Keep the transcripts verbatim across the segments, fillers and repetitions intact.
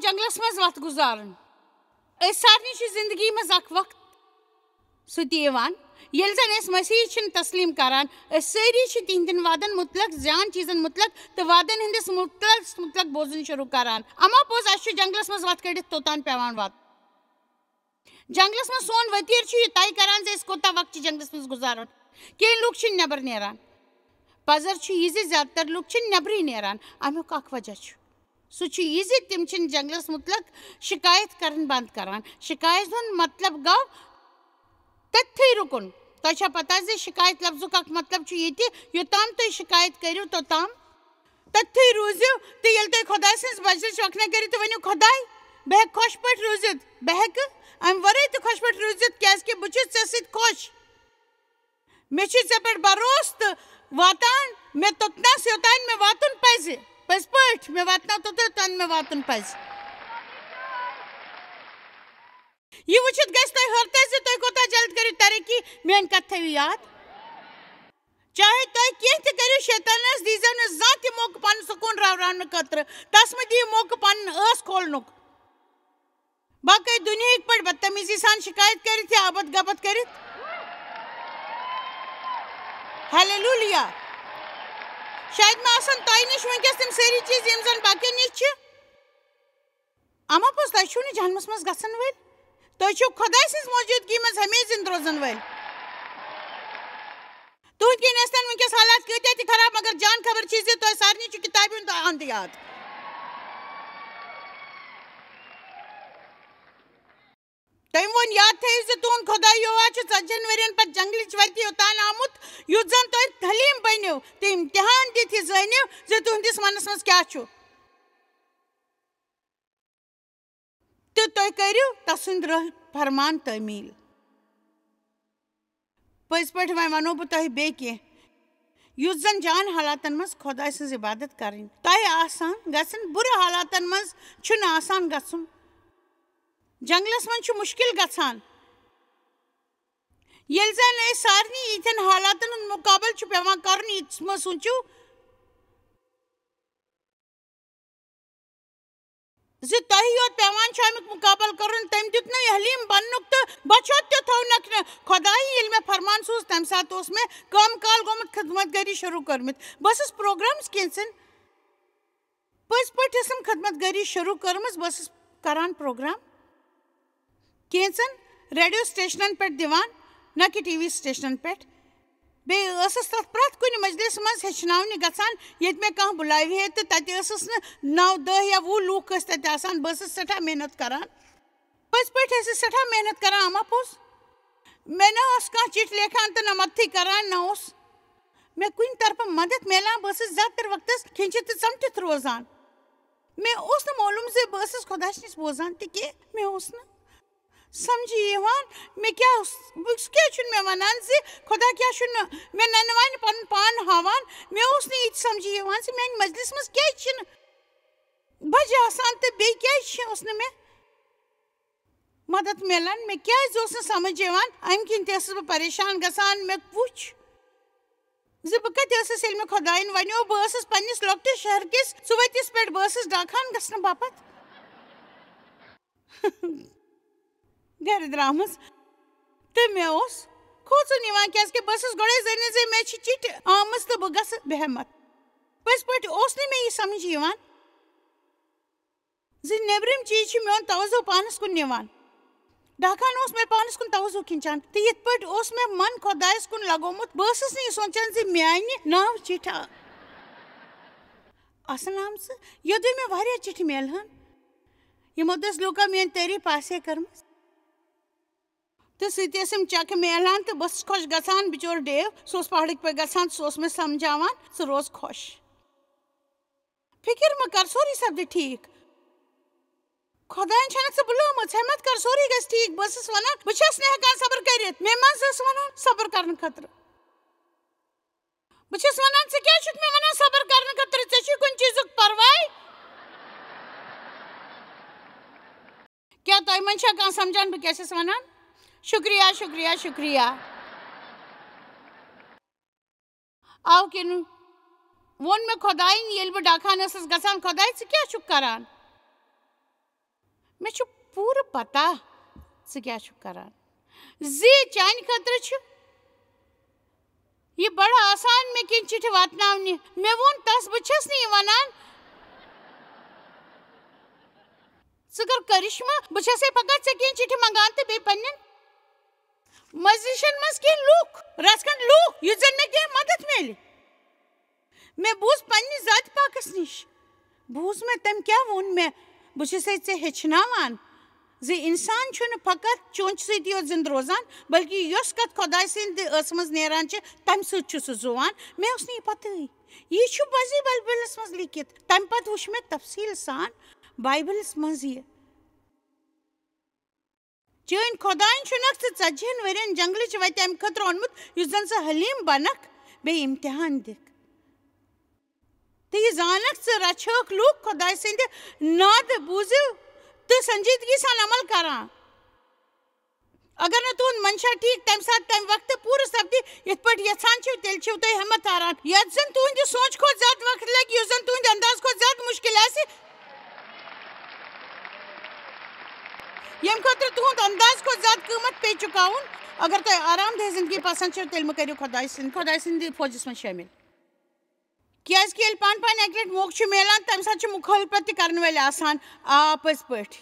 جنگلس منٛز وتھ گُزارُن۔ أسۍ سارنٕے چھِ زندگی منٛز اکھ وقت سُہ تہِ یِوان، ییٚلہِ زن أسۍ مسیح چھِنہٕ تسلیم کران۔ أسۍ سٲری چھِ تِہنٛدٮ۪ن وعدن مُتعلق، زیان چیٖزن مُتعلق تہٕ وعدن ہٕنٛدِس مُتعلق، مُتعلق بوزُن شروع کران۔ اما پوٚز، اسہِ چھُ جنگلس منٛز وتھ کٔڑِتھ توٚتام پٮ۪وان واتُن۔ جنگلس منٛز سون ؤتیٖر چھُ یہِ طے کران زِ أسۍ کوٗتاہ وقت چھِ جنگلس منٛز گُزاران۔ کینٛہہ لُکھ چھِنہٕ نٮ۪بر نیران۔ پزر چھُ یہِ زِ زیادٕ تر لُکھ چھِنہٕ نٮ۪برٕے نیران۔ امیُک اکھ وجہ چھُ، سُہ چھُ یہِ زِ تِم چھِنہٕ جنگلس مُتعلق شکایت کرٕنۍ بنٛد کران۔ شکایت ہُنٛد مطلب گوٚو تٔتتھٕے رُکُن۔ تۄہہِ چھا پتہ زِ شکایت لفظُک اکھ مطلب چھُ یہِ تہِ، یوٚتام تُہۍ شکایت کٔرِو، توٚتام تٔتتھٕے روٗزِو۔ تہٕ ییٚلہِ تُہۍ خۄداے سٕنٛز بجرٕچ وکھنہ کٔرِو تہٕ ؤنِو، "خۄداے، بہٕ ہٮ۪کہٕ خۄش پٲٹھۍ روٗزِتھ، بہٕ ہٮ۪کہٕ امہِ ورٲے تہِ خۄش پٲٹھۍ روٗزِتھ، کیازِ کہِ بہٕ چھُس ژےٚ سۭتۍ خۄش۔ مےٚ چھُ ژےٚ پٮ۪ٹھ بھروسہٕ تہٕ واتان مےٚ توٚتنس، یوٚتام مےٚ واتُن پزِ۔ پٔزۍ پٲٹھۍ، مےٚ واتناو توٚتتھ، یوٚتام مےٚ واتُن پزِ۔" یہِ وٕچھِتھ گژھِ تۄہہِ حٲرتَے زِ تُہۍ کوٗتاہ جلد کٔرِو ترقی۔ میٛٲنۍ کَتھ تھٲیِو یاد۔ چاہے تُہۍ کینٛہہ تہِ کٔرِو، شیطانَس دیٖزیو نہٕ زانٛہہ تہِ موقعہٕ پَنُن سکوٗن راوراونہٕ خٲطرٕ۔ تَس مہٕ دِیِو موقعہٕ پَنُن ٲس کھولنُک۔ باقٕے دُنیہٕکۍ پٲٹھۍ بدتمیٖزی سان شکایت کٔرِتھ یا ابد گبد کٔرِتھ۔ ہالِلیوٗیا۔ شاید ما آسَن تۄہہِ نِش وٕنکیٚس تِم سٲری چیٖز یِم زَن باقیَن نِش چھِ۔ اما پوٚز، تۄہہِ چھِو نہٕ جہنمس منٛز گژھن وٲلۍ۔ تُہۍ چھِو خۄداے سٕنٛز موجوٗدگی منٛز ہمیشہِ زِنٛدٕ روزن وٲلۍ۔ تُہنٛدۍ کِنۍ ٲسۍتن وٕنکیٚس حالات کۭتیاہ تہِ خراب، مگر جان خبر چھِ زِ تۄہہِ سارنٕے چھُ کِتابہِ ہُنٛد اند یاد۔ تٔمۍ ووٚن، یاد تھٲیِو زِ تُہُنٛد خۄداے یہوہ چھُ ژتجِہن ؤرین پتہٕ جنگلٕچ وتہِ یوٚتان آمُت، یُتھ زن تُہۍ حلیٖم بٔنِو، تہٕ امتحان دِتھ یہِ زٲنِو زِ تُہنٛدِس منس منٛز کیٛاہ چھُ۔ تہٕ تُہۍ کٔرِو تسٕنٛدۍ رٲہ فرمان تعمیٖل۔ پٔزۍ پٲٹھۍ وۄنۍ وَنو بہٕ تۄہہِ بیٚیہِ کینٛہہ، یُتھ زَن جان حالاتَن منٛز خۄداے سٕنٛز عبادت کَرٕنۍ تۄہہِ آسان گژھن، بُرٕ حالاتَن منٛز چھُنہٕ آسان گژھُن۔ جنٛگلَس منٛز چھُ مُشکِل گژھان۔ ییٚلہِ زَن أسۍ سارنٕے یِتھٮ۪ن حالاتَن ہُنٛد مُقابلہٕ چھُ پٮ۪وان کَرُن، یِتھ منٛز سوٗنٛچِو، زِ تۄہہِ یوت پٮ۪وان چھُ اَمیُک مُقابلہٕ کَرُن، تٔمۍ دیُت نہٕ حلیٖم بننُک تہٕ بۄچھِ ہُنٛد تہِ تھوونکھ نہٕ۔ خۄدایہِ ییٚلہِ مےٚ فرمان سوٗز، تَمہِ ساتہٕ اوس مےٚ کم کال گوٚمُت خدمت گٲری شروٗع کٔرمٕتۍ۔ بہٕ ٲسٕس پروگرامس کینٛژن، پٔزۍ پٲٹھۍ ٲسٕم خدمت گٲری شروٗع کٔرمٕژ۔ بہٕ ٲسٕس کران پروگرام کینٛژن ریڈیو سٹیشنن پٮ۪ٹھ دِوان، نہ کہِ ٹی وی سٹیشنن پٮ۪ٹھ۔ بیٚیہِ ٲسٕس تَتھ پرٛٮ۪تھ کُنہِ مجلسہِ منٛز ہیٚچھناونہِ گژھان، ییٚتہِ مےٚ کانٛہہ بُلاوِ ہے، تہٕ تَتہِ ٲسٕس نہٕ نَو، دَہ یا وُہ لوٗکھ ٲسۍ تَتہِ آسان۔ بہٕ ٲسٕس سٮ۪ٹھاہ محنت کران۔ پٔزۍ پٲٹھۍ ٲسٕس سٮ۪ٹھاہ محنت کران، اما پوٚز۔ مےٚ نہ اوس کانٛہہ چِٹھۍ لیکھان تہٕ نہ مدتھٕے کران، نہ اوس مےٚ کُنہِ طرفہٕ مدد میلان۔ بہٕ ٲسٕس زیادٕ تر وقتس کھِنچِتھ تہٕ ژمٹِتھ روزان۔ مےٚ اوس نہٕ معلوم زِ بہٕ ٲسٕس خۄداے سٕنٛدِس بوزان تہِ کینٛہہ۔ مےٚ اوس نہٕ سمجھی یِوان، مےٚ کیٛاہ اوس، بہٕ کیٛازِ چھُنہٕ مےٚ وَنان زِ خۄدا کیٛاہ چھُنہٕ مےٚ نَنہٕ وانہِ پَنُن پان ہاوان؟ مےٚ اوس نہٕ یہِ تہِ سمجھی یِوان زِ میٛانہِ مجلِسہِ منٛز کیٛازِ چھِنہٕ بَجہِ آسان تہٕ بیٚیہِ کیٛازِ چھِ، اوس نہٕ مےٚ مدد میلان۔ مےٚ کیٛازِ اوس نہٕ سمجھ یِوان، اَمہِ کِنۍ تہِ ٲسٕس بہٕ پریشان گژھان۔ مےٚ وُچھ زِ بہٕ کَتہِ ٲسٕس، ییٚلہِ مےٚ خۄدایَن وَنیو۔ بہٕ ٲسٕس پنٛنِس لۄکٹِس شہر کِس ژُؤتِس پٮ۪ٹھ، بہٕ ٲسٕس ڈاکان گژھنہٕ باپتھ گرِ درٛامٕژ۔ تہٕ مےٚ اوس کھوژُن یِوان، کیٛازِکہِ بہٕ ٲسٕس گۄڈَے زٲنِتھ زِ مےٚ چھِ چِٹھۍ آمٕژ تہٕ بہٕ گژھٕ بیٚہمَتھ۔ پٔزۍ پٲٹھۍ اوس نہٕ مےٚ یہِ سمجھ یِوان زِ نیٚبرِم چیٖز چھِ میون توجہ پانَس کُن نِوان۔ ڈاکان اوس مےٚ پانَس کُن توجہ کھِنچان، تہٕ یِتھ پٲٹھۍ اوس مےٚ من خۄدایَس کُن لگومُت۔ بہٕ ٲسٕس نہٕ یہِ سونٛچان زِ میٛانہِ ناوٕ چِٹھۍ آ-، آسَن آمژٕ۔ یوٚدوے مےٚ واریاہ چِٹھۍ میلہٕ ہن، یِمو دٔسۍ لوٗکو میٛٲنۍ تعریٖف آسہِ ہے کٔرمٕژ۔ تہٕ سُہ تہِ ٲسِم چکہٕ میلان تہٕ بہٕ ٲسٕس خۄش گژھان۔ بِچور ڈیو، سُہ اوس پہاڑٕکۍ پٲٹھۍ گژھان، سُہ اوس مےٚ سمجھاوان، ژٕ روز خۄش۔ فِکر مہ کر، سورُے سپدِ ٹھیٖک۔ خۄدایَن چھَنہٕ ژٕ بُلٲومٕژ، ہٮ۪مت کر، سورُے گژھِ ٹھیٖک۔ بہٕ ٲسٕس وَنان، بہٕ چھَس نہٕ ہٮ۪کان صبر کٔرِتھ۔ مےٚ منٛز ٲس وَنان صبر کرنہٕ خٲطرٕ۔ بہٕ چھَس وَنان، ژٕ کیٛازِ چھُکھ مےٚ وَنان صبر کرنہٕ خٲطرٕ؟ ژےٚ چھُے کُنہِ چیٖزُک پَرواے؟ کیٛاہ تۄہہِ منٛز چھا کانٛہہ سمجھان بہٕ کیٛاہ چھَس وَنان؟ شُکریہ، شُکریہ، شُکریہ۔ اَوٕ کِنۍ ووٚن مےٚ خۄدایَن، ییٚلہِ بہٕ ڈاکان ٲسٕس گژھان، "خۄداے، ژٕ کیٛاہ چھُکھ کران؟" مےٚ چھُ پوٗرٕ پتہ ژٕ کیٛاہ چھُکھ کران۔ زِ چانہِ خٲطرٕ چھُ یہِ بڑٕ آسان مےٚ کِنۍ چِٹھِ واتناونہِ۔ مےٚ ووٚن تس، بہٕ چھَس نہٕ یہِ ونان۔ ژٕ کر کرشمہٕ، بہٕ چھَسے فقط ژےٚ کِنۍ چِٹھِ منگان تہٕ بیٚیہِ پننٮ۪ن مجلسن منٛز کینٛہہ لوٗکھ، رژھ کھنٛڈ لوٗکھ، یُتھ زن مےٚ کینٛہہ مدد میلہِ۔ مےٚ بوٗز پننہِ ذاتِ پاکس نِش۔ بوٗز مےٚ تٔمۍ کیٛاہ ووٚن مےٚ۔ بہٕ چھُسے ژےٚ ہیٚچھناوان زِ انسان چھُنہٕ فقط چونچہِ سۭتۍ یوت زِندٕ روزان، بلکہِ یۄس کتھ خۄداے سٕنٛدِ ٲسہٕ منٛز نیران چھِ، تمہِ سۭتۍ چھُ سُہ زُوان۔ مےٚ اوس نہٕ یہِ پتہٕے۔ یہِ چھُ پزی بایبلس منٛز لیکھِتھ۔ تمہِ پتہٕ وُچھ مےٚ تفصیٖل سان بایبلس منٛز یہِ۔ چٲنۍ خۄدایَن چھُنکھ ژٕ ژتجی ہن ؤرین جنگلٕچ وتہِ امہِ خٲطرٕ اوٚنمُت، یُتھ زن ژٕ حلیٖم بنکھ، بیٚیہِ امتحان دِکھ۔ تہٕ یہِ زانکھ ژٕ رچھٲکھ لوٗکھ خۄداے سٕنٛدِ نادٕ بوٗزِو تہٕ سنجیدگی سان عمل کران۔ اگر نہٕ تُہُنٛد منشا ٹھیٖک تمہِ ساتہٕ تمہِ وقتہٕ پوٗرٕ سپدِ، یِتھ پٲٹھۍ یژھان چھِو، تیٚلہِ چھِو تُہۍ ہٮ۪متھ ہاران۔ یتھ زن تُہنٛدِ سونچ کھۄتہٕ زیادٕ وقت لگہِ، یُس زن تُہنٛدِ انداز کھۄتہٕ زیادٕ مُشکل آسہِ، ییٚمہِ خٲطرٕ تُہُنٛد انداز کھۄتہٕ زیادٕ قۭمتھ پیٚیہِ چُکاوُن۔ اگر تۄہہِ آرام دہ زندگی پسند چھو، تیٚلہِ مہٕ کٔرِو خۄداے سٕنٛدِ، خۄداے سٕنٛدِ فوجس منٛز شٲمِل۔ کیازِ کہِ ییٚلہِ پانہٕ پانہٕ اکہِ لٹہِ موقعہٕ چھُ میلان، تمہِ ساتہٕ چھُ مُخٲلفت تہِ کرن وٲلۍ آسان۔ آ، پٔزۍ پٲٹھۍ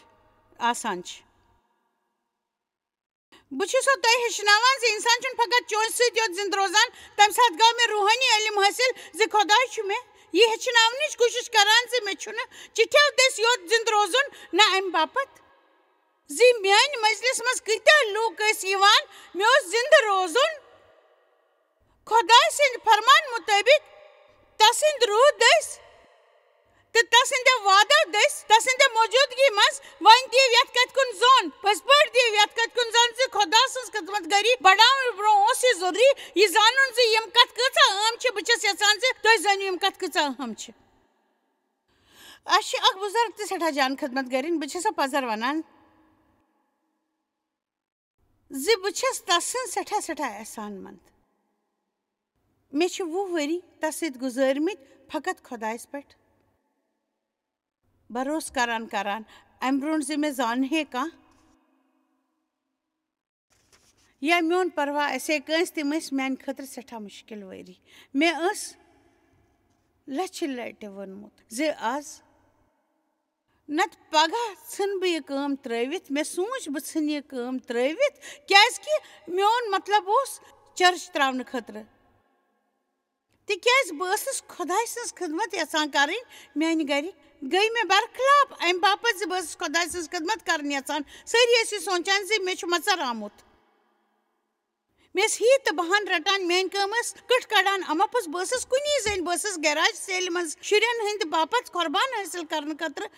آسان چھِ۔ بہٕ چھُسو تۄہہِ ہیٚچھناوان زِ اِنسان چھُنہٕ فقط چونچہِ سۭتۍ یوت زِندٕ روزان۔ تَمہِ ساتہٕ گوٚو مےٚ روحٲنی علم حٲصِل زِ خۄداے چھُ مےٚ یہِ ہیٚچھناونٕچ کوٗشِش کران زِ مےٚ چھُنہٕ چِٹھیو دٔسۍ یوت زِندٕ روزُن، نہ اَمہِ باپتھ زِ میٛانہِ مجلِس منٛز کۭتیٛاہ لوٗکھ ٲسۍ یِوان، مےٚ اوس زِندٕ روزُن۔ خۄداے سٕنٛدِ فرمان مُطٲبِق تسٕنٛدِ روح دٔسۍ تہٕ تسٕنٛدِ وعدو دٔسۍ، تسٕنٛدِ موجودگی منٛز۔ وۄنۍ دِیِو یتھ کتھِ کُن ظۄن، پٔزۍ پٲٹھۍ دِیِو یتھ کتھِ کُن ظۄن زِ خۄدا سٕنٛز خدمت گٲری بڑاونہٕ برونٛہہ اوس یہِ ضروٗری یہِ زانُن زِ یِم کتھٕ کۭژاہ اہم چھِ۔ بہٕ چھَس یژھان زِ تُہۍ زٲنِو یِم کتھٕ کۭژاہ اہم چھِ۔ اَسہِ چھِ اکھ بُزرگ تہِ سٮ۪ٹھاہ جان خدمت گٲرِنۍ، بہٕ چھَسو پزر ونان زِ بہٕ چھَس تسٕنٛز سٮ۪ٹھاہ، سٮ۪ٹھاہ احسان مند۔ مےٚ چھِ وُہ ؤری تس سۭتۍ گُزٲرمٕتۍ فقط خۄدایس پٮ۪ٹھ بھروسہٕ کران کران، امہِ برونٛٹھ زِ مےٚ زانہے کانٛہہ یا میون پرواہ آسہِ کٲنٛسہِ، تِم ٲسۍ میانہِ خٲطرٕ سٮ۪ٹھاہ مُشکِل ؤری۔ مےٚ ٲس لچھِ لٹہِ ووٚنمُت زِ از نتہٕ پگاہ ژھٕنہٕ بہٕ یہِ کٲم ترٲوِتھ۔ مےٚ سوٗنچ بہٕ ژھٕنہٕ یہِ کٲم ترٲوِتھ، کیازِ کہِ میون مطلب اوس چرچ تراونہٕ خٲطرٕ۔ تِکیازِ بہٕ ٲسٕس خۄداے سٕنٛز خدمت یژھان کرٕنۍ۔ میانہِ گرِ گٔے مےٚ برخلاف امہِ باپتھ زِ بہٕ ٲسٕس خۄداے سٕنٛز خدمت کرٕنۍ یژھان۔ سٲری ٲسۍ یہِ سونچان زِ مےٚ چھُ مژر آمُت۔ مےٚ ٲسۍ ہی تہٕ بہان رٹان، میٲنۍ کٲم ٲس کٔٹھۍ کڑان۔ اما پوٚز بہٕ ٲسٕس کُنی زٔنۍ، بہٕ ٲسٕس گیراج سیلہِ منٛز شُرٮ۪ن ہٕنٛدِ باپتھ قربان حٲصِل کرنہٕ خٲطرٕ۔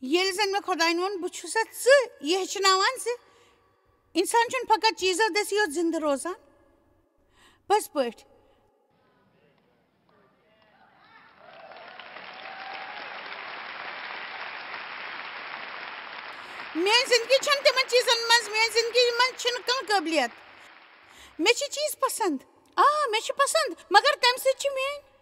ییٚلہِ زن مےٚ خۄداین ووٚن، بہٕ چھُسا ژٕ یہِ ہیٚچھناوان زِ انسان چھُنہٕ فقط چیٖزو دٔسۍ یوت زِندٕ روزان، پٔزۍ پٲٹھۍ۔ میٲنۍ زندگی چھنہٕ تِمن چیٖزن منٛز، میٲنۍ زندگی منٛز چھنہٕ کانٛہہ قٲبلیت۔ مےٚ چھِ چیٖز پسند، آ، مےٚ چھِ پسند، مگر تمہِ سۭتۍ چھِ میٲنۍ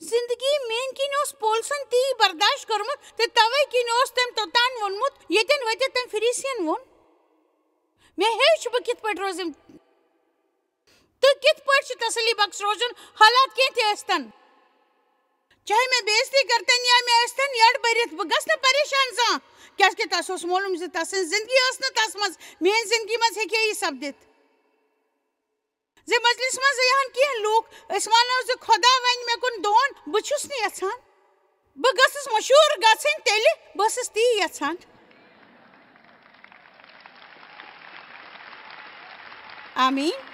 زندگی میٲنۍ کِنۍ اوس پولسن تی برداشت کوٚرمُت، تہٕ توے کِنۍ اوس تٔمۍ توٚتام ووٚنمُت، ییٚتٮ۪ن وٲتِتھ تٔمۍ فریسین ووٚن۔ مےٚ ہیٚچھ بہٕ کِتھ پٲٹھۍ روزٕ تہٕ کِتھ پٲٹھۍ چھُ تسلی بخش روزُن، حالات کینٛہہ تہِ ٲسۍتن۔ چاہے مےٚ بے عزتی کرتن یا مےٚ ٲسۍتن یڈ بٔرِتھ، بہٕ گژھٕ نہٕ پریشان زانٛہہ، کیازِ کہِ تس اوس معلوم زِ تسٕنٛز زندگی ٲس نہٕ تس منٛز، میٲنۍ زندگی منٛز ہیٚکہِ ہے یہِ سپدِتھ۔ زِ مجلس منٛز یِہن کینٛہہ لوٗکھ، أسۍ وَنو زِ خۄدا وَنہِ مےٚ کُن دۄہن، بہٕ چھُس نہٕ یَژھان۔ بہٕ گٔژھٕس مشہوٗر گژھٕنۍ، تیٚلہِ بہٕ ٲسٕس تی یَژھان۔ آمیٖن۔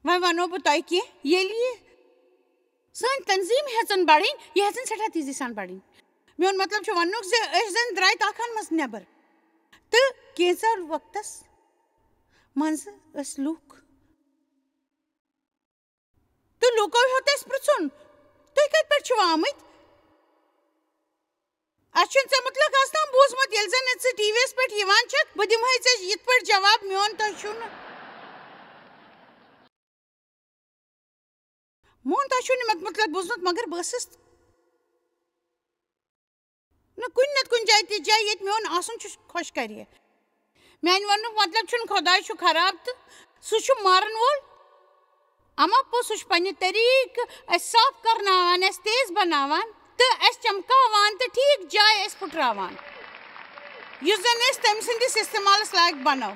وۄنۍ وَنو بہٕ تۄہہِ کینٛہہ، ییٚلہِ یہِ سٲنۍ تنظیٖم ہیٚژٕن بڑٕنۍ، یہِ ہیٚژٕن سٮ۪ٹھاہ تیزی سان بڑٕنۍ۔ میون مطلب چھُ وننُک زِ أسۍ زن درٛاے تاخن منٛز نٮ۪بر تہٕ کینٛژھا وقتس منٛز ٲسۍ لُکھ۔ تہٕ لُکو ہیوٚت اَسہِ پرٛژھُن، "تُہۍ کتہِ پٮ۪ٹھ چھِو آمٕتۍ؟ اَسہِ چھُنہٕ ژےٚ مُتلق آز تام بوٗزمُت، ییٚلہِ زن نہٕ ژٕ ٹی وی یس پٮ۪ٹھ یِوان چھکھ، بہٕ دِمہٕ ہے ژےٚ یِتھ پٲٹھۍ جواب، میون تۄہہِ چھُو نہٕ۔" مون تۄہہِ چھُو نہٕ مےٚ مُتلق بوٗزمُت، مگر بہٕ ٲسٕس نہ کُنہِ نتہٕ کُنہِ جایہِ تہِ جایہِ ییٚتہِ میون آسُن چھُ خۄش کرِ۔ میانہِ وننُک مطلب چھُنہٕ خۄداے چھُ خراب تہٕ سُہ چھُ مارن وول۔ اما پوٚز سُہ چھُ پننہِ طریٖقہٕ اَسہِ صاف کرناوان، اَسہِ تیز بناوان تہٕ اَسہِ چمکاوان تہٕ ٹھیٖک جایہِ اَسہِ پھُٹراوان، یُس زن أسۍ تٔمۍ سٕنٛدِس استعمالس لایق بنو۔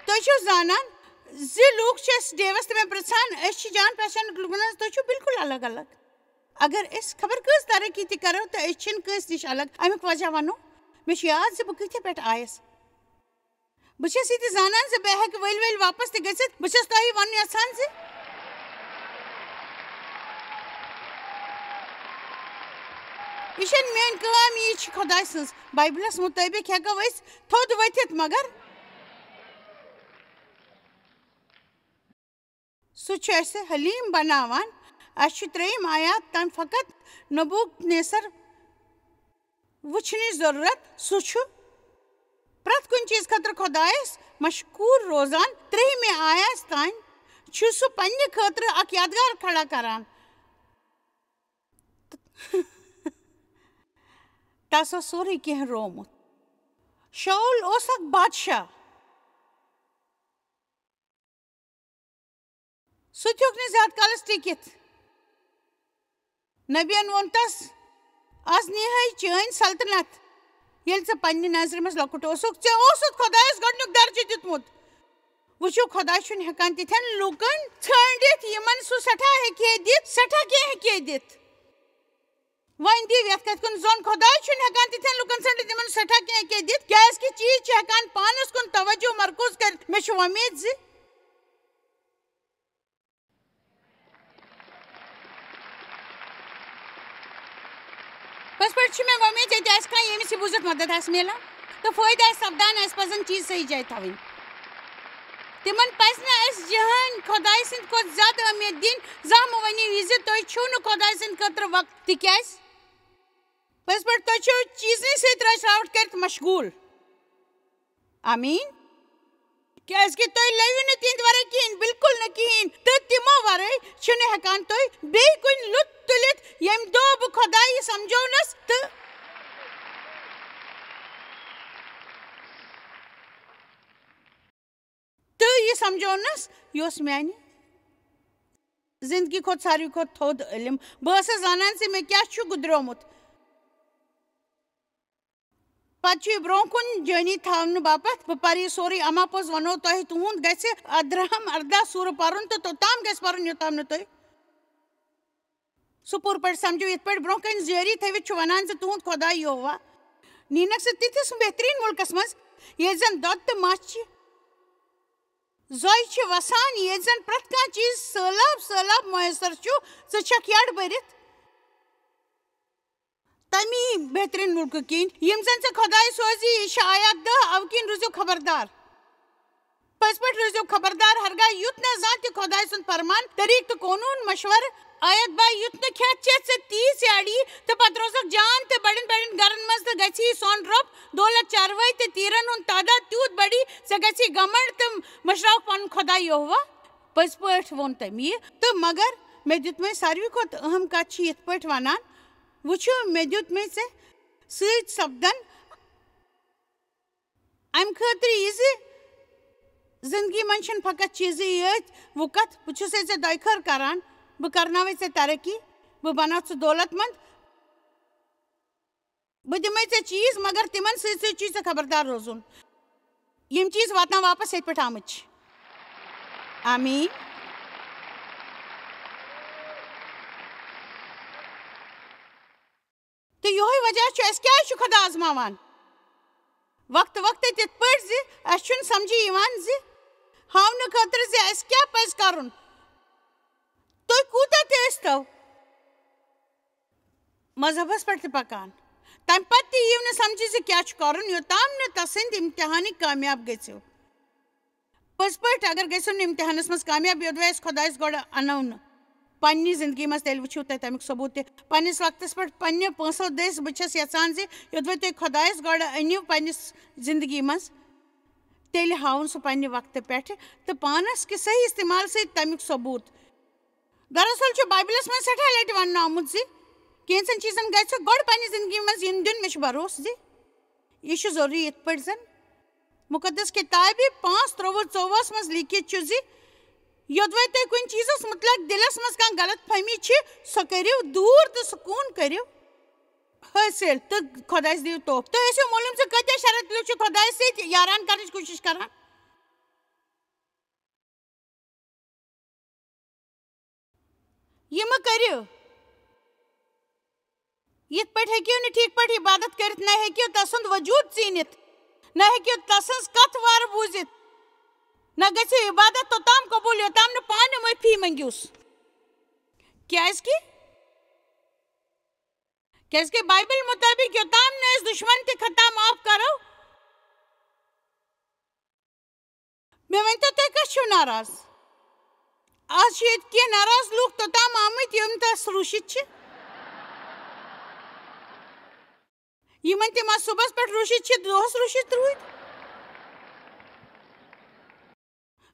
تُہۍ چھِو زانان زِ لوٗکھ چھِ اَسہِ ڈیوس تہِ مےٚ پرژھان، أسۍ چھِ جان پہچانٕکۍ لُکن ہٕنٛز، تُہۍ چھِو بالکل الگ الگ۔ اگر أسۍ خبر کۭژ ترقی تہِ کرو تہٕ أسۍ چھِنہٕ کٲنٛسہِ نِش الگ۔ اَمیُک وجہ وَنو، مےٚ چھُ یاد زِ بہٕ کۭتیٛاہ پٮ۪ٹھ آیس۔ بہٕ چھَس یہِ تہِ زانان زِ بہٕ ہٮ۪کہٕ ؤلۍ ؤلۍ واپس تہِ گٔژھِتھ۔ بہٕ چھَس تۄہہِ وَنُن یَژھان زِ یہِ چھَنہٕ میٛٲنۍ کٲم، یہِ چھِ خۄداے سٕنٛز۔ بایبلَس مُطٲبِق ہٮ۪کو أسۍ تھوٚد ؤتھِتھ، مگر سُہ چھُ اَسہِ حلیٖم بناوان۔ اَسہِ چھُ ترٛیٚیِم آیات تام فقط نبوکدنیسر وٕچھنٕچ ضروٗرت۔ سُہ چھُ پرٛٮ۪تھ کُنہِ چیٖز خٲطرٕ خۄدایَس مشکوٗر روزان۔ ترٛیٚیِمہِ آیاتَس تام چھُ سُہ پننہِ خٲطرٕ اکھ یادگار کھڑا کران۔ تَس اوس سورُے کینٛہہ روومُت۔ شاول اوس اکھ بادشاہ۔ سُہ تہِ ہیوٚک نہٕ زیادٕ کالَس ٹِکِتھ۔ نبیَن ووٚن تَس، "از نِہَے چٲنۍ سلطنت، ییٚلہِ ژٕ پننہِ نظرِ منٛز لۄکُٹ اوسُکھ، ژےٚ اوسُتھ خۄدایَس گۄڈٕنیُک درجہٕ دیُتمُت۔" وٕچھِو، خۄداے چھُنہٕ ہٮ۪کان تِتھٮ۪ن لوٗکَن ژھٲنٛڈِتھ، یِمَن سُہ سٮ۪ٹھاہ ہیٚکہِ ہے دِتھ، سٮ۪ٹھاہ کینٛہہ ہیٚکہِ ہے دِتھ۔ وۄنۍ دِیِو یَتھ کَتھِ کُن ظۄن، خۄداے چھُنہٕ ہٮ۪کان تِتھٮ۪ن لُکَن ژھٲنٛڈِتھ، یِمَن سٮ۪ٹھاہ کینٛہہ کینٛہہ دِتھ، کیٛازِکہِ چیٖز چھِ ہٮ۪کان پانَس کُن توجہ مرکوز کٔرِتھ۔ مےٚ چھِ وۄمید زِ پٔزۍ پٲٹھۍ چھِ مےٚ وۄمید ییٚتہِ آسہِ کانٛہہ، ییٚمِس یہِ بوٗزِتھ مدد آسہِ میلان تہٕ فٲیدٕ آسہِ سپدان، اَسہِ پَزَن چیٖز صحیح جایہِ تھاوٕنۍ۔ تِمَن پَزِ نہٕ اَسہِ جہٲنۍ خۄداے سٕنٛدِ کھۄتہٕ زیادٕ اہمیت دِنۍ۔ زانٛہہ مہٕ ؤنِو یہِ زِ تُہۍ چھِو نہٕ خۄداے سٕنٛدِ خٲطرٕ وقت، تِکیٛازِ پٔزۍ پٲٹھۍ تُہۍ چھِو چیٖزنٕے سۭتۍ رٲچھ راوَٹھ کٔرِتھ مشغوٗل۔ آمیٖن۔ کیٛازِکہِ تُہۍ لٔوِو نہٕ تِہِنٛدِ وَرٲے کِہیٖنۍ، بِلکُل نہٕ کِہیٖنۍ، تہٕ تِمو وَرٲے چھُنہٕ ہٮ۪کان تُہۍ بیٚیہِ کُنہِ لُت تُلِتھ، ییٚمہِ دۄہ بہٕ خۄداے یہِ سَمجھونَس تہٕ تہٕ یہِ سمجھونس، یہِ اوس میانہِ زندگی کھۄتہٕ ساروی کھۄتہٕ تھوٚد علم۔ بہٕ ٲسٕس زانان زِ مےٚ کیٛاہ چھُ گُزریومُت۔ پتہٕ چھُ یہِ برونٛہہ کُن جٲنی تھاونہٕ باپتھ، بہٕ پرٕ یہِ سورُے۔ اما پوٚز ونو تۄہہِ، تُہُنٛد گژھِ ادرہم ارداہ سورٕ پرُن تہٕ توٚتام گژھِ پرُن، یوٚتام نہٕ تُہۍ سُہ پوٗرٕ پٲٹھۍ سمجھو۔ یِتھ پٲٹھۍ برونٛہہ کنہِ جٲری تھٲوِتھ چھُ ونان زِ تُہُنٛد خۄداے یہوہ نینکھ ژٕ تِتھِس بہترین مُلکس منٛز، ییٚتہِ زن دۄد تہٕ مژھ چھِ، زۄے چھِ وسان، ییٚتہِ زن پرٛٮ۪تھ کانٛہہ چیٖز سٲلاب سٲلاب میسر چھُ، ژٕ چھکھ یڈ بٔرِتھ تمی بہترین مُلکہٕ کِنۍ، یِم زن ژےٚ خۄداے سوزی۔ یہِ چھِ آیات دَہ، اَوٕ کِنۍ روٗزِو خبردار۔ پٔزۍ پٲٹھۍ روٗزِو خبردار، ہرگاہ یُتھ نہٕ زانٛہہ تہِ خۄداے سُنٛد فرمان، طریٖق تہٕ قونوٗن مشورٕ آیت باے، یُتھ نہٕ کھٮ۪تھ چٮ۪تھ ژٕ تیٖژ یاڑی تہٕ پتہٕ روزکھ جان تہٕ بڑٮ۪ن بڑٮ۪ن گرن منٛز تہٕ گژھی سون رۄب دولت چاروٲے تہٕ تیٖرن ہُنٛد تعداد تیوٗت بڑی، ژےٚ گژھی گمنڈ تہٕ مشراوکھ پنُن خۄداے یہوہ۔ پٔزۍ پٲٹھۍ ووٚن تٔمۍ یہِ، تہٕ مگر مےٚ دیُت مےٚ ساروی کھۄتہٕ اہم کتھ چھِ یِتھ پٲٹھۍ ونان، وٕچھِو، مےٚ دیُت مےٚ ژےٚ سۭتۍ سپدن امہِ خٲطرٕ یہِ زِ زندگی منٛز چھِنہٕ فقط چیٖزٕے یٲتۍ۔ وۄنۍ کتھ، بہٕ چھُسے ژےٚ دۄیہِ خٲر کران، بہٕ کرناوے ژےٚ ترقی، بہٕ بناو ژٕ دولت مند، بہٕ دِمے ژےٚ چیٖز، مگر تِمن سۭتۍ سۭتۍ چھُے ژےٚ خبردار روزُن۔ یِم چیٖز واتناو واپس ییٚتہِ پٮ۪ٹھ آمٕتۍ چھِ۔ آمیٖن۔ تہٕ یِہوٚے وجہ چھُ، أسۍ کیٛازِ چھِ خۄدا آزماوان؟ وقتہٕ وقتہٕ تِتھ پٲٹھۍ زِ اَسہِ چھُنہٕ سمجھی یِوان زِ ہاونہٕ خٲطرٕ زِ اَسہِ کیٛاہ پَزِ کَرُن۔ تُہۍ کوٗتاہ تہِ ٲسۍتو مذہبس پٮ۪ٹھ تہِ پَکان، تَمہِ پَتہٕ تہِ یِیِو نہٕ سمجھی زِ کیٛاہ چھُ کَرُن، یوٚتام نہٕ تَسٕنٛدۍ اِمتِحانٕکۍ کامیاب گٔژھِو۔ پٔزۍ پٲٹھۍ، اگر گٔژھِو نہٕ اِمتِحانَس منٛز کامیاب، یوٚدوَے اَسہِ خۄدایَس گۄڈٕ اَنو نہٕ پنٛنہِ زِندگی منٛز، تیٚلہِ وٕچھِو تُہۍ تَمیُک ثبوٗت تہِ۔ پنٛنِس وقتَس پٮ۪ٹھ پنٛنہِ پونٛسو دٔسۍ، بہٕ چھَس یَژھان زِ یوٚدوَے تُہۍ خۄدایَس گۄڈٕ أنِو پنٛنِس زِندگی منٛز، تیٚلہِ ہاوُن سُہ پنٛنہِ وقتہٕ پٮ۪ٹھٕ تہٕ پانَس کہِ صحیح استعمال سۭتۍ تَمیُک ثبوٗت۔ دراصل چھُ بائبلس منٛز سٮ۪ٹھاہ لٹہِ وننہٕ آمُت زِ کینٛژن چیٖزن گژھِ گۄڈٕ پننہِ زندگی منٛز یِنہٕ دیُن۔ مےٚ چھُ بھروسہٕ زِ یہِ چھُ ضروٗری، یِتھ پٲٹھۍ زن مُقدس کِتابہِ پانٛژھ ترٛوٚوُہ ژوٚوُہس منٛز لیکھِتھ چھُ زِ یوٚدوَے تۄہہِ کُنہِ چیٖزس مُتعلق دِلس منٛز کانٛہہ غلط فہمی چھِ، سۄ کٔرِو دوٗر تہٕ سکوٗن کٔرِو حٲصِل تہٕ خۄدایس دِیِو توفہٕ۔ تُہۍ ٲسِو معلوٗم زِ کۭتیٛاہ شرط لُکھ چھِ خۄدایس سۭتۍ یاران کرنٕچ کوٗشِش کران۔ یہِ مہٕ کٔرِو۔ یِتھ پٲٹھۍ ہیٚکِو نہٕ ٹھیٖک پٲٹھۍ عبادت کٔرِتھ، نہ ہیٚکِو تسُنٛد وجوٗد ژیٖنِتھ، نہ ہیٚکِو تسٕنٛز کتھ وارٕ بوٗزِتھ، نہ گژھِو عبادت توٚتام قبوٗل، یوٚتام نہٕ پانہٕ معٲفی منٛگِوس۔ کیٛازِ کہِ، کیٛازِ کہِ بایبل مُطٲبِق یوٚتام نہٕ أسۍ دُشمن تہِ خطا معاف کرو، مےٚ ؤنۍ تو، تُہۍ کَس چھِو ناراض؟ آز چھِ ییٚتہِ کینٛہہ ناراض لوٗکھ توٚتام آمٕتۍ، یِم تَس روٗشِتھ چھِ۔ یِمَن تِم آز صُبحَس پٮ۪ٹھ روٗشِتھ چھِ، دۄہَس روٗشِتھ روٗدۍ۔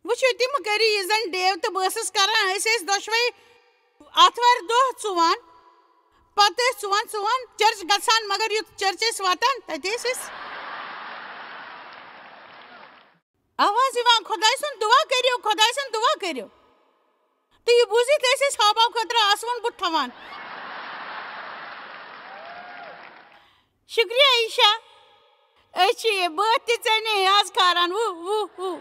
وٕچھِو، تِم کٔرِو یہِ زَن ڈیو تہٕ بہٕ ٲسٕس کَران، أسۍ ٲسۍ دۄشوَے آتھوارِ دۄہ ژُوان، پَتہٕ ٲسۍ ژُوان ژُوان چرچ گژھان، مگر یُتھ چرچ ٲسۍ واتان، تَتہِ ٲسۍ أسۍ آواز یِوان، "خۄداے سُنٛد دُعا کٔرِو، خۄداے سُنٛد دُعا کٔرِو۔" تہٕ یہِ بوٗزِتھ ٲسۍ أسۍ ہاو باو خٲطرٕ آسوُن بُتھ تھاوان۔ شُکریہ عیشا، أسۍ چھِ یہِ بٲتھ تہِ ژےٚ نِش یاد کھاران۔ وُ، وُ، وُ۔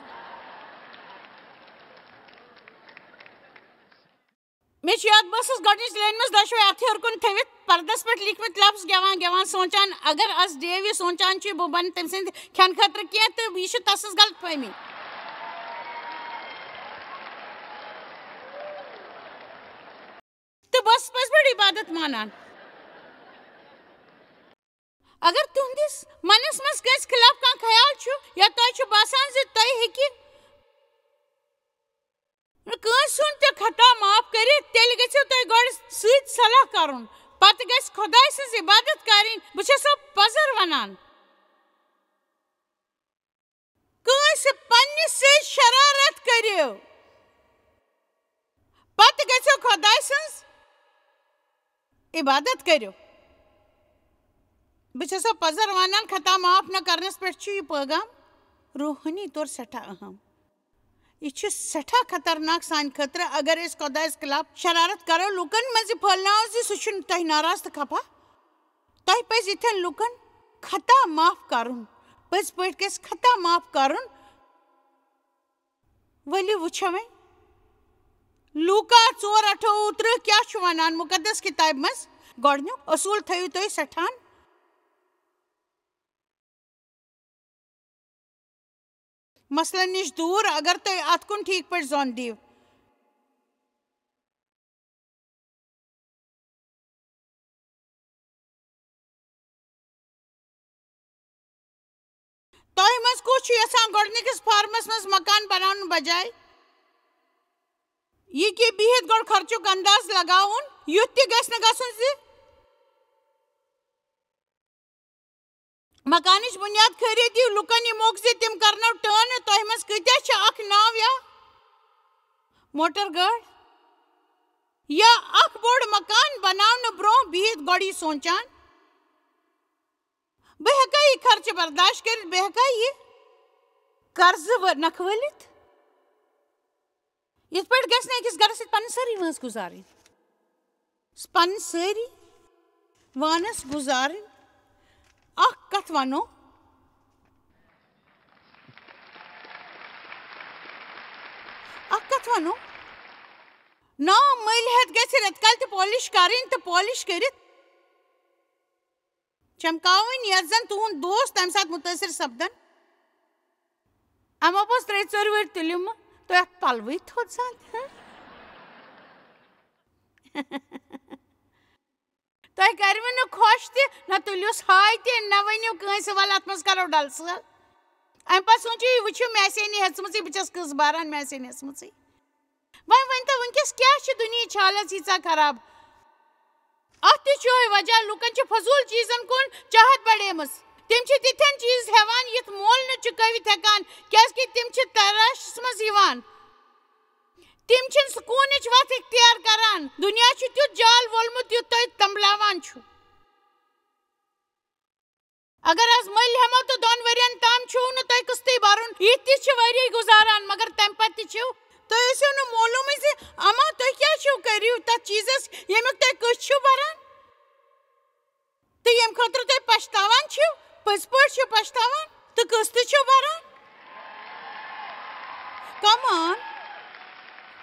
مےٚ چھُ یاد، بہٕ ٲسٕس گۄڈٕنِچ لٲنہِ منٛز دۄشوَے اَتھٕ ہیوٚر کُن تھٲوِتھ، پردس پٮ۪ٹھ لیٖکھمٕتۍ لفظ گٮ۪وان گٮ۪وان سونٛچان، اگر از ڈیو یہِ سونٛچان چھُ، بہٕ بنہٕ تٔمۍ سٕنٛدِ کھٮ۪نہٕ خٲطرٕ کینٛہہ، تہٕ یہِ چھُ تسٕنٛز غلط فہمی۔ تہٕ بہٕ ٲسٕس پٔزۍ پٲٹھۍ عبادت مانان۔ اگر تُہنٛدِس منس منٛز کٲنٛسہِ خلاف کانٛہہ خیال چھُ یا تۄہہِ چھُ باسان زِ تۄہہِ ہیٚکہِ نہٕ کٲنٛسہِ ہُنٛد تہِ خطا معاف کٔرِتھ، تیٚلہِ گٔژھِو تۄہہِ گۄڈٕ سۭتۍ صلاح کرُن، پتہٕ گژھِ خۄداے سٕنٛز عبادت کرٕنۍ۔ بہٕ چھَسو پزر ونان، کٲنٛسہِ پننِس سۭتۍ شرارت کٔرِو، پتہٕ گٔژھِو خۄداے سٕنٛز عبادت کٔرِو۔ بہٕ چھَسو پزر ونان، خطا معاف نہ کرنس پٮ۪ٹھ چھُ یہِ پٲغام روحٲنی طور سٮ۪ٹھاہ اہم۔ یہِ چھُ سٮ۪ٹھاہ خطرناک سانہِ خٲطرٕ، اگر أسۍ خۄدایَس خلاف شرارت کرو، لوٗکن منٛز یہِ پھٔہلاوو زِ سُہ چھُنہٕ تۄہہِ ناراض تہٕ خفا۔ تۄہہِ پزِ یِتھٮ۪ن لوٗکن خطا معاف کرُن، پٔزۍ پٲٹھۍ گژھِ خطا معاف کرُن۔ ؤلِو وٕچھو وۄنۍ، لوٗکا ژور اَٹھووُہ تٕرٛہ کیٛاہ چھُ وَنان مُقدس کِتابہِ منٛز؟ گۄڈٕنیُک اصوٗل تھٲیِو تُہۍ سٮ۪ٹھاہَن مسلن نِش دوٗر، اگر تُہۍ اَتھ کُن ٹھیٖک پٲٹھۍ زوٚن دِیِو۔ تۄہہِ منٛز کُس چھُ یژھان گۄڈٕنِکِس فارمس منٛز مکان بناونہٕ بجایہِ یہِ کہِ بِہِتھ گۄڈٕ خرچُک انداز لگاوُن، یُتھ تہِ گژھِ نہٕ گژھُن زِ مکانٕچ بُنیاد کھٲرِتھ دِیِو لُکن یہِ موقعہٕ زِ تِم کرنو ٹٲنہٕ؟ تۄہہِ منٛز کۭتیاہ چھِ اکھ ناو یا موٹر گٲڑۍ یا اکھ بوٚڑ مکان بناونہٕ برونٛہہ بِہِتھ گۄڈٕ یہِ سونٛچان، بہٕ ہیٚکا یہِ خرچہٕ برداشت کٔرِتھ، بہٕ ہیٚکا یہِ قرضہٕ و-، نکھٕ وٲلِتھ؟ یِتھ پٲٹھۍ گژھِ نہٕ أکِس گرس سۭتۍ پنٕنۍ سٲرٕے وٲنٛس گُزارٕنۍ۔ پنٕنۍ سٲری وانس گُزارٕنۍ۔ اکھ کتھ ونو، اکھ کتھ ونو، ناو مٔلۍ ہٮ۪تھ گژھِ رٮ۪تہٕ کالہِ تہِ پالش کرٕنۍ تہٕ پالش کٔرِتھ چمکاوٕنۍ، یتھ زن تُہُنٛد دوست تمہِ ساتہٕ مُتٲثر سپدن۔ اما پوٚز ترٛےٚ ژورِ ؤرۍ تُلِو مہٕ تُہۍ اتھ پلوٕے تھوٚد زن۔ تۄہہِ کروٕ نہٕ خۄش تہِ، نہ تُلِوس ہاے تہِ، نہ ؤنِو کٲنٛسہِ، "ولہٕ اتھ منٛز کرو ڈل سٲل"۔ امہِ پتہٕ سوٗنٛچِو، یہِ وٕچھِو مےٚ آسے نہٕ ہیٚژمٕژٕے، بہٕ چھَس کٔژ باران، مےٚ آسے نہٕ ہیٚژمٕژٕے۔ وۄنۍ ؤنۍ تو، وٕنکیٚس کیٛاہ چھِ دُنیہٕچ حالت ییٖژاہ خراب؟ اتھ تہِ چھُ یِہوٚے وجہ، لُکن چھِ فضوٗل چیٖزن کُن چاہت بڑیمٕژ۔ تِم چھِ تِتھٮ۪ن چیٖز ہٮ۪وان، یِتھ مول نہٕ چُکٲوِتھ ہٮ۪کان، کیازِ کہِ تِم چھِ تراشس منٛز یِوان۔ تِم چھِنہٕ سکوٗنٕچ وَتھ اختیار کران۔ دُنیا چھُ تیُتھ جال وولمُت، یُتھ تۄہہِ تنبلاوان چھُ۔ اگر از مٔلۍ ہٮ۪مو تہٕ دۄن ؤرین تام چھُو نہٕ تۄہہِ قٕسطٕے بَرُن۔ یِتھ تہِ چھِ ؤری گُزاران، مگر تَمہِ پتہٕ تہِ چھِو۔ تُہۍ ٲسِو نہٕ معلوٗمٕے زِ اما تُہۍ کیٛاہ چھِو کٔرِو تَتھ چیٖزَس، ییٚمیُک تُہۍ قٕسط چھِو بَران۔ تہٕ ییٚمہِ خٲطرٕ تُہۍ پَشتاوان چھِو، پٔزۍ پٲٹھۍ چھِو پَشتاوان تہٕ قٕسط تہِ چھِو بَران۔ Come on۔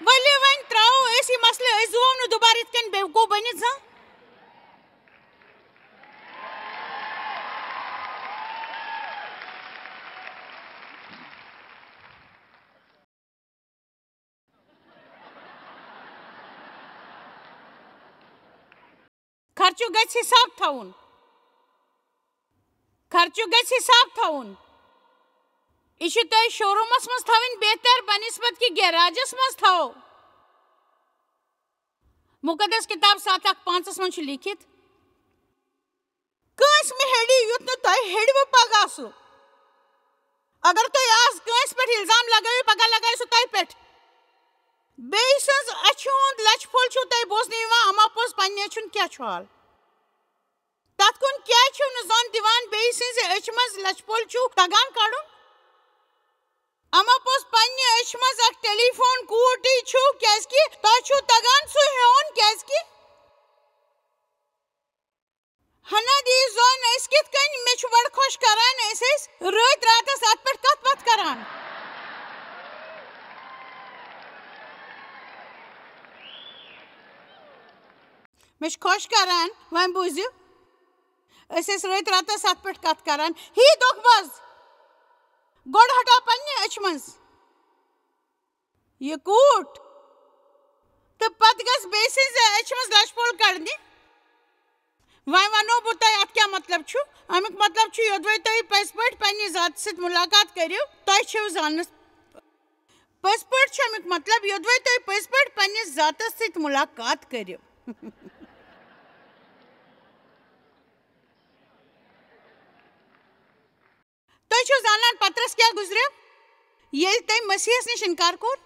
ؤلِو وۄنۍ ترٛاوو أسۍ یہِ مسلہٕ، أسۍ زُوو نہٕ دُبارٕ یِتھ کٔنۍ بیوقوٗف بٔنِتھ زانٛہہ۔ خرچُک گژھِ حساب تھاوُن۔ خرچُک گژھِ حساب تھاوُن۔ یہِ چھِ تۄہہِ شوروٗمَس منٛز تھاوٕنۍ بہتر بنسبت کہِ گیراجَس منٛز تھاوو۔ مُقدس کِتاب ستھ اکھ پانٛژَس منٛز چھُ لیٖکھِتھ، کٲنٛسہِ مہٕ ہیٚڑِو، یُتھ نہٕ تۄہہِ ہیٚڑِوٕ پگاہ سُہ۔ اگر تُہۍ آز کٲنٛسہِ پٮ۪ٹھ الزام لگٲیِو، پگاہ لگایہِ سُہ تۄہہِ پٮ۪ٹھ۔ بیٚیہِ سٕنٛز أچھِ ہُنٛد لَچھِ پھوٚل چھُو تۄہہِ بوزنہٕ یِوان، اما پوٚز پننہِ أچھِ ہُنٛد کیٛاہ چھُ حال؟ تَتھ کُن کیٛازِ چھِو نہٕ زوٚن دِوان؟ بیٚیہِ سٕنٛزِ أچھِ منٛز لَچھِ پھوٚل چھُو تَگان کَڑُن؟ اما پوٚز پننہِ أچھِ منٛز اکھ ٹیلی فون کوٗٹٕے چھُو، کیٛازِکہِ تۄہہِ چھُو تَگان سُہ ہیوٚن، کیٛازِکہِ ہنا دی زون أسۍ کِتھ کٔنۍ؟ مےٚ چھُ بڑٕ خۄش کران، أسۍ ٲسۍ رٲتۍ راتس اتھ پٮ۪ٹھ کتھ باتھ کران۔ مےٚ چھُ خۄش کران، وۄنۍ بوٗزِو، أسۍ ٲسۍ رٲتۍ راتس اتھ پٮ۪ٹھ کتھ کران۔ ہی دۄکھ بوز، گۄڈٕ ہٹاو پننہِ أچھِ منٛز یہِ کوٗٹ، تہٕ پتہٕ گژھِ بیٚیہِ سٕنٛزِ أچھِ منٛز لَچھ پھوٚل کڑنہِ۔ وۄنۍ وَنو بہٕ تۄہہِ اَتھ کیٛاہ مطلب چھُ۔ اَمیُک مطلب چھُ، یوٚدوَے تۄہہِ پٔزۍ پٲٹھۍ پننہِ ذاتہٕ سۭتۍ مُلاقات کٔرِو، تۄہہِ چھِو زانَس۔ پٔزۍ پٲٹھۍ چھُ اَمیُک مطلب، یوٚدوَے تۄہہِ پٔزۍ پٲٹھۍ پننہِ ذاتَس سۭتۍ مُلاقات کٔرِو۔ تُہۍ چھِو زانان پطرس کیٛاہ گُزریو، ییٚلہِ تٔمۍ مسیحس نِش اِنکار کوٚر؟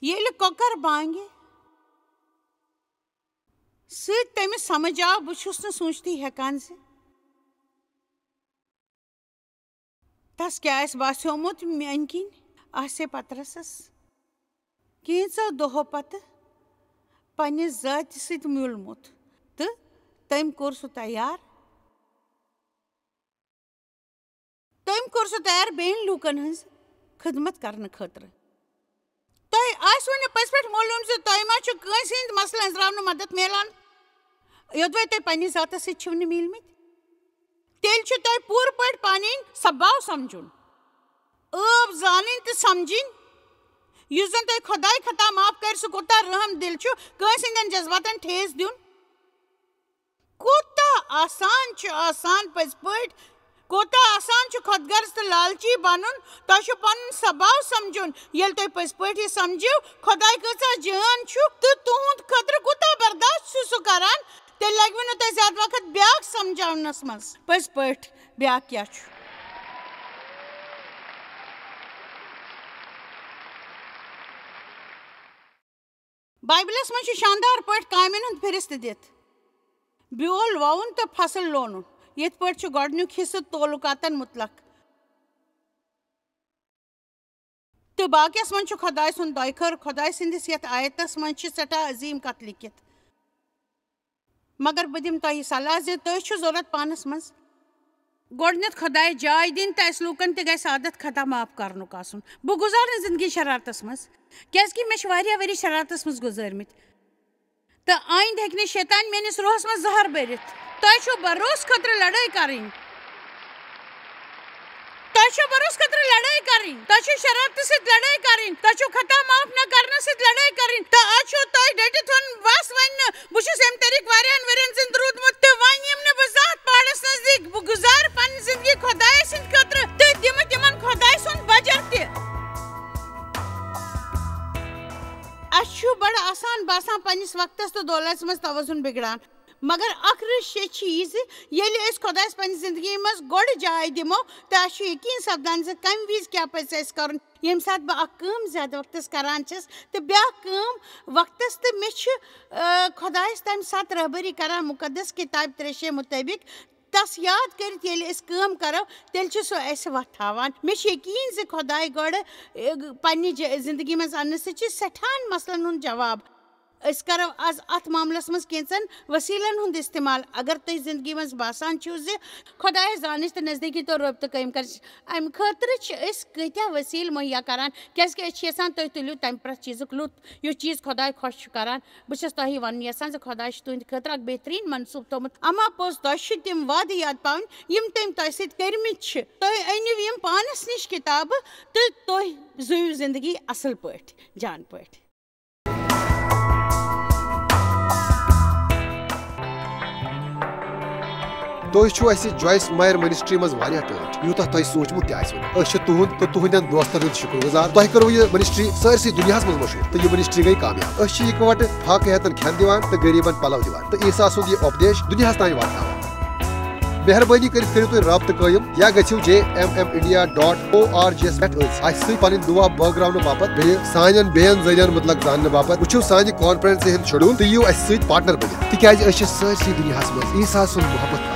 ییٚلہِ کۄکر بانگہِ سۭتۍ تٔمِس سمجھ آو، بہٕ چھُس نہٕ سوٗنچتھٕے ہٮ۪کان زِ تس کیٛاہ آسہِ باسیومُت میٛانہِ کِنۍ آسہِ پطرسس کینٛژو دۄہو پتہٕ پننہِ ذاتہِ سۭتۍ میوٗلمُت، تہٕ تٔمۍ کوٚر سُہ تیار۔ تٔمۍ کوٚر سُہ تیار بیٚین لوٗکن ہٕنٛز خدمت کرنہٕ خٲطرٕ۔ تۄہہِ آسِوٕ نہٕ پٔزۍ پٲٹھۍ معلوم زِ تۄہہِ ما چھُ کٲنٛسہِ ہٕنٛدۍ مسلہٕ أنٛزراونہٕ مدد میلان، یوٚدوَے تُہۍ پننِس ذاتس سۭتۍ چھِو نہٕ میٖلمٕتۍ؟ تیٚلہِ چھُ تۄہہِ پوٗرٕ پٲٹھۍ پنٕنۍ سباو سمجھُن، ٲب زانٕنۍ تہٕ سمجھِنۍ۔ یُس زن تۄہہِ خۄداے خطا معاف کرِ، سُہ کوٗتاہ رحم دِل چھُ، کٲنٛسہِ ہٕنٛدٮ۪ن جذباتن ٹھیس دیُن۔ کوٗتاہ آسان چھُ، آسان پٔزۍ پٲٹھۍ، کوٗتاہ آسان چھُ خۄد غرض تہٕ لالچی بنُن۔ تۄہہِ چھُ پنُن سباو سمجھُن۔ ییٚلہِ تُہۍ پٔزۍ پٲٹھۍ یہِ سمجھِو، خۄداے کۭژاہ جان چھُ تہٕ تُہُنٛد خٲطرٕ کوٗتاہ برداشت چھُ سُہ کران، تیٚلہِ لگوٕ نہٕ تۄہہِ زیادٕ وقت بیٛاکھ سمجھاونس منٛز۔ پٔزۍ پٲٹھۍ بیٛاکھ کیٛاہ چھُ؟ بایبلس منٛز چھُ شاندار پٲٹھۍ کامٮ۪ن ہُنٛد فہرست دِتھ، بیول ووُن تہٕ فصل لونُن، یِتھ پٲٹھۍ چھُ گۄڈٕنیُک حصہٕ تعلقاتن مُتعلق۔ تہٕ باقیَس منٛز چھُ خۄداے سُنٛد دۄیہِ خٲر۔ خۄداے سٕنٛدِس یَتھ آیتَس منٛز چھِ سٮ۪ٹھاہ عظیٖم کَتھ لیٚکھِتھ۔ مگر بہٕ دِمہٕ تۄہہِ یہِ صلاح زِ تُہۍ چھِو ضوٚرَتھ پانَس منٛز گۄڈٕنٮ۪تھ خۄدایَس جاے دِنۍ، تہٕ اَسہِ لوٗکَن تہِ گژھِ عادت خطا معاف کرنُک آسُن۔ بہٕ گُزارٕ نہٕ زِندگی شرارتَس منٛز، کیٛازِکہِ مےٚ چھِ واریاہ ؤری شرارتَس منٛز گُزٲرمٕتۍ۔ تہٕ آیندٕ ہیٚکہِ نہٕ شیطان میٲنِس روحس منٛز زہر بٔرِتھ۔ تۄہہِ چھو بروسہٕ خٲطرٕ لڑٲے کرٕنۍ۔ تۄہہِ چھو بروسہٕ خٲطرٕ لڑٲے کرٕنۍ۔ تۄہہِ چھو شرارتہٕ سۭتۍ لڑٲے کرٕنۍ۔ تۄہہِ چھو خطا معاف نہ کرنہٕ سۭتۍ لڑٲے کرٕنۍ۔ تہٕ آز چھو تۄہہِ ڈٔٹِتھ وَن وَس وَننہٕ۔ بہٕ چھُس اَمہِ طریٖقہٕ واریاہن ؤرین زِندٕ روٗدمُت۔ تہٕ وۄنۍ یِم نہٕ بہٕ زانٛہہ پہاڑس نزدیٖک۔ بہٕ گُزارٕ پننہِ زِندگی خۄدایس سٕنٛدِ خٲطرٕ تہٕ دِمہٕ تِمن خۄداے سُنٛد بجر تہِ۔ اَسہِ چھُ بڑٕ آسان باسان پننِس وقتس تہٕ دولژ منٛز توازن بگڑان۔ مگر اکھ رٕژ شے چھِ یہِ زِ ییٚلہِ أسۍ خۄدایَس پنٛنہِ زِندگی منٛز گۄڈٕ جاے دِمو، تہٕ اَسہِ چھُ یقیٖن سپدان زِ کَمہِ وِزِ کیٛاہ پَزِ اَسہِ کَرُن۔ ییٚمہِ ساتہٕ بہٕ اکھ کٲم زیادٕ وقتس کران چھَس تہٕ بیٛاکھ کٲم وقتس، تہٕ مےٚ چھُ، آ، خۄدایَس تَمہِ ساتہٕ رہبری کران مُقدس کِتابہِ ترٛےٚ شےٚ مُطٲبِق۔ تَس یاد کٔرِتھ ییٚلہِ أسۍ کٲم کرو، تیٚلہِ چھُ سُہ اَسہِ وَتھ ہاوان۔ مےٚ چھُ یقیٖن زِ خۄداے گۄڈٕ، آ، پننہِ ج-، زندگی منٛز اَننہٕ سۭتۍ چھِ سٮ۪ٹھاہَن مسلن ہُنٛد جواب۔ أسۍ کرو آز اتھ معاملس منٛز کینٛژن وسیلن ہُنٛد استعمال۔ اگر تُہۍ زندگی منٛز باسان چھِو زِ خۄدایس زانٕچ تہٕ نزدیٖکی تہٕ رٲبطہٕ قٲیِم کرنٕچ، امہِ خٲطرٕ چھِ أسۍ کۭتیاہ وسیلہٕ مہیا کران، کیازِ کہِ أسۍ چھِ یژھان تُہۍ تُلِو تمہِ پرٛٮ۪تھ چیٖزُک لُطف، یُس چیٖز خۄداے خۄش چھُ کران۔ بہٕ چھَس تۄہہِ ونُن یژھان زِ خۄداے چھُ تُہنٛدِ خٲطرٕ اکھ بہتریٖن منصوٗبہٕ تھوٚومُت۔ اما پوٚز، تۄہہِ چھِ تِم وعدٕ یاد پاوٕنۍ، یِم تٔمۍ تۄہہِ سۭتۍ کٔرمٕتۍ چھِ۔ تُہۍ أنِو یِم پانس نِش کِتابہٕ تہٕ تُہۍ زُوِو زندگی اصل پٲٹھۍ، جان پٲٹھۍ۔ تُہۍ چھِو اَسہِ جویس مایر منسٹری منٛز واریاہ ٹٲٹھۍ، یوٗتاہ تۄہہِ سوٗنٛچمُت تہِ آسِوٕ نہٕ۔ أسۍ چھِ تُہُنٛد تہٕ تُہٕنٛدٮ۪ن دوستن ہُنٛد شُکر گُزار۔ تۄہہِ کٔروٕ یہِ منسٹری سٲرسٕے دُنیاہَس منٛز مشہوٗر، تہٕ یہِ منسٹری گٔے کامیاب۔ أسۍ چھِ یِکوَٹہٕ فاقہٕ ہیتن کھٮ۪ن دِوان تہٕ غریٖبن پلو دِوان، تہٕ عیسیٰ سُنٛد یہِ اُپدیش دُنیاہَس تام واتناوان۔ مہربٲنی کٔرِتھ کٔرِو تُہۍ رابطہٕ قٲیِم یا گٔژھِو J M M India dot O R G یَس پٮ۪ٹھ أسۍ اَسہِ سۭتۍ پنٕنۍ دُعا بٲگراونہٕ باپتھ بیٚیہِ سانٮ۪ن بیٚین ذٔریعن مُتلق زاننہٕ باپتھ۔ وٕچھِو سانہِ کانفرنسہِ ہِنٛد شیڈول تہٕ یِیِو اَسہِ سۭتۍ پارٹنر بٔنِتھ، تِکیازِ أسۍ چھِ سٲرسٕے دُنیاہَس منٛز عیسیٰ سُنٛد محبت